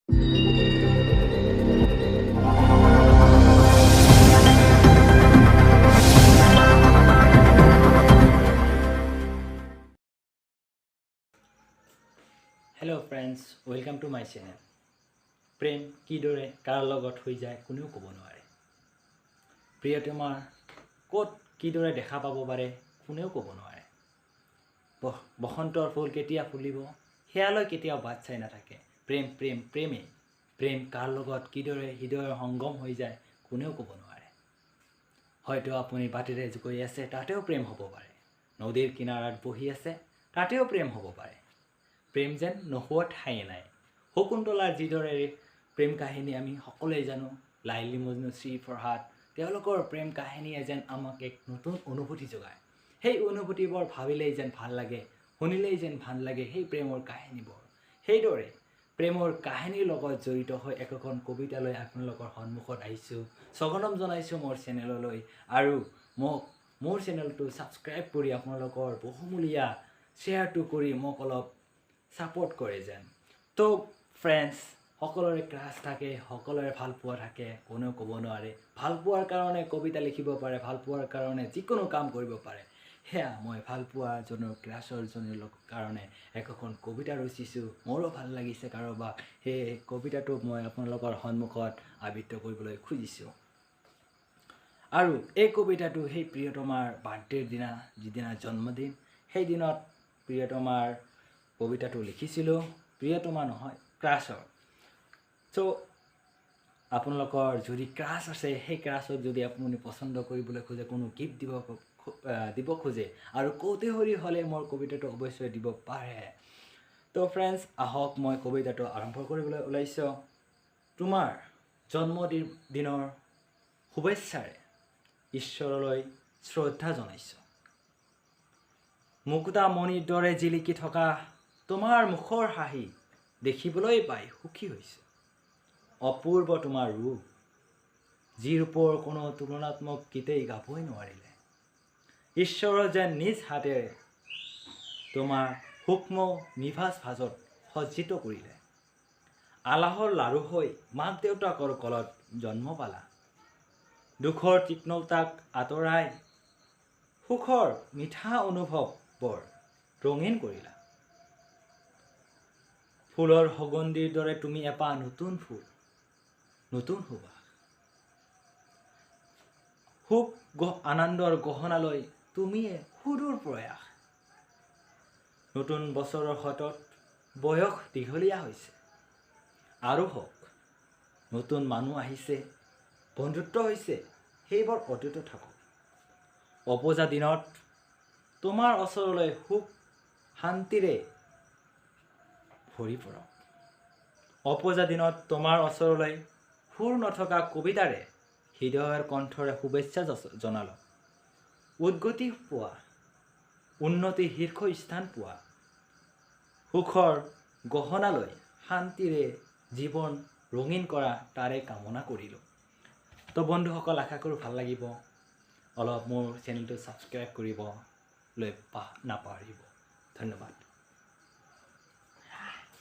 Hello friends, welcome to my channel. প্ৰেম কিদৰে কাৰ লগত হৈ যায় কোনেও ক'ব নোৱাৰে। প্ৰিয়তমাৰ ক'ত কিদৰে দেখা পাব পাৰে কোনেও ক'ব নোৱাৰে। বসন্তৰ ফুল কেতিয়া ফুলিব সেয়ালৈ কেতিয়াও বাট চাই নাথাকে। প্ৰেম প্ৰেম প্ৰেমেই। প্ৰেম কাৰ লগত কিদৰে হৃদয়ৰ সংগম হৈ যায় কোনেও ক'ব নোৱাৰে। হয়তো আপুনি বাটেৰে গৈ আছে, তাতেও প্ৰেম হ'ব পাৰে। নদীৰ কিনাৰত বহি আছে, তাতেও প্ৰেম হ'ব পাৰে। প্ৰেম যেন নোহোৱা ঠায়ে নাই। শকুন্তলাৰ যিদৰে প্ৰেম কাহিনী আমি সকলোৱে জানো, লাইলি মজনু, শ্ৰী ফৰহাদ, তেওঁলোকৰ প্ৰেম কাহিনীয়ে যেন আমাক এক নতুন অনুভূতি যোগায়। সেই অনুভূতিবোৰ ভাবিলেই যেন ভাল লাগে, শুনিলেই যেন ভাল লাগে সেই প্ৰেমৰ কাহিনীবোৰ। সেইদৰে প্ৰেমৰ কাহিনীৰ লগত জড়িত হৈ একোখন কবিতালৈ আপোনালোকৰ সন্মুখত আহিছোঁ। স্বাগতম জনাইছোঁ মোৰ চেনেললৈ আৰু মোক মোৰ চেনেলটো ছাবস্ক্ৰাইব কৰি আপোনালোকৰ বহুমূলীয়া শ্বেয়াৰটো কৰি মোক অলপ ছাপোৰ্ট কৰে যেন। তো ফ্ৰেণ্ডছ, সকলোৰে ক্ৰাছ থাকে, সকলোৰে ভালপোৱা থাকে, কোনেও ক'ব নোৱাৰে। ভালপোৱাৰ কাৰণে কবিতা লিখিব পাৰে, ভালপোৱাৰ কাৰণে যিকোনো কাম কৰিব পাৰে। সেয়া মই ভালপোৱাজনৰ ক্ৰাছৰজনৰ কাৰণে একোখন কবিতা ৰচিছোঁ। মোৰো ভাল লাগিছে কাৰোবাক, সেই কবিতাটো মই আপোনালোকৰ সন্মুখত আবৃত্ত কৰিবলৈ খুজিছোঁ। আৰু এই কবিতাটো সেই প্ৰিয়তমাৰ বাৰ্থডেৰ দিনা, যিদিনা জন্মদিন, সেই দিনত প্ৰিয়তমাৰ কবিতাটো লিখিছিলোঁ। প্ৰিয়তমা নহয়, ক্ৰাছৰ। চ' আপোনালোকৰ যদি ক্ৰাছ আছে, সেই ক্ৰাছক যদি আপুনি পচন্দ কৰিবলৈ খোজে, কোনো গিফ্ট দিব খোজে আৰু কৌতূহলী হ'লে মোৰ কবিতাটো অৱশ্যে দিব পাৰে। তো ফ্ৰেণ্ডছ, আহক মই কবিতাটো আৰম্ভ কৰিবলৈ ওলাইছোঁ। তোমাৰ জন্মদিন দিনৰ শুভেচ্ছাৰে ঈশ্বৰলৈ শ্ৰদ্ধা জনাইছোঁ। মুকুতামণিৰ দৰে জিলিকি থকা তোমাৰ মুখৰ হাঁহি দেখিবলৈ পাই সুখী হৈছোঁ। অপূৰ্ব তোমাৰ ৰূপ, যি ৰূপৰ কোনো তুলনাত্মক গীতেই গাবই নোৱাৰিলে। ঈশ্বৰৰ যেন নিজ হাতেৰে তোমাৰ সূক্ষ্ম নিভাঁজ ভাঁজত সজ্জিত কৰিলে। আলাহৰ লাৰু হৈ মাক দেউতাকৰ কলত জন্ম পালা। দুখৰ তীক্ষ্ণতাক আঁতৰাই সুখৰ মিঠা অনুভৱবোৰ ৰঙীন কৰিলা। ফুলৰ সুগন্ধিৰ দৰে তুমি এপাহ নতুন ফুল, নতুন সুবাস। সুখ আনন্দৰ গহনালৈ তুমিয়ে সুদূৰ প্ৰয়াস। নতুন বছৰৰ হাতত বয়স দীঘলীয়া হৈছে আৰু হওক, নতুন মানুহ আহিছে, বন্ধুত্ব হৈছে, সেইবোৰ অতীত থাকক। অপজা দিনত তোমাৰ ওচৰলৈ সুখ শান্তিৰে ভৰি পৰক। অপজা দিনত তোমাৰ ওচৰলৈ সুৰ নথকা কবিতাৰে হৃদয়ৰ কণ্ঠৰে শুভেচ্ছা জনালোঁ। উদ্গতি পোৱা, উন্নতিৰ শীৰ্ষ স্থান পোৱা, সুখৰ গহনালৈ শান্তিৰে জীৱন ৰঙীন কৰা তাৰে কামনা কৰিলোঁ। তো বন্ধুসকল, আশা কৰোঁ ভাল লাগিব। অলপ মোৰ চেনেলটো ছাবস্ক্ৰাইব কৰিবলৈ নাপাহৰিব। ধন্যবাদ।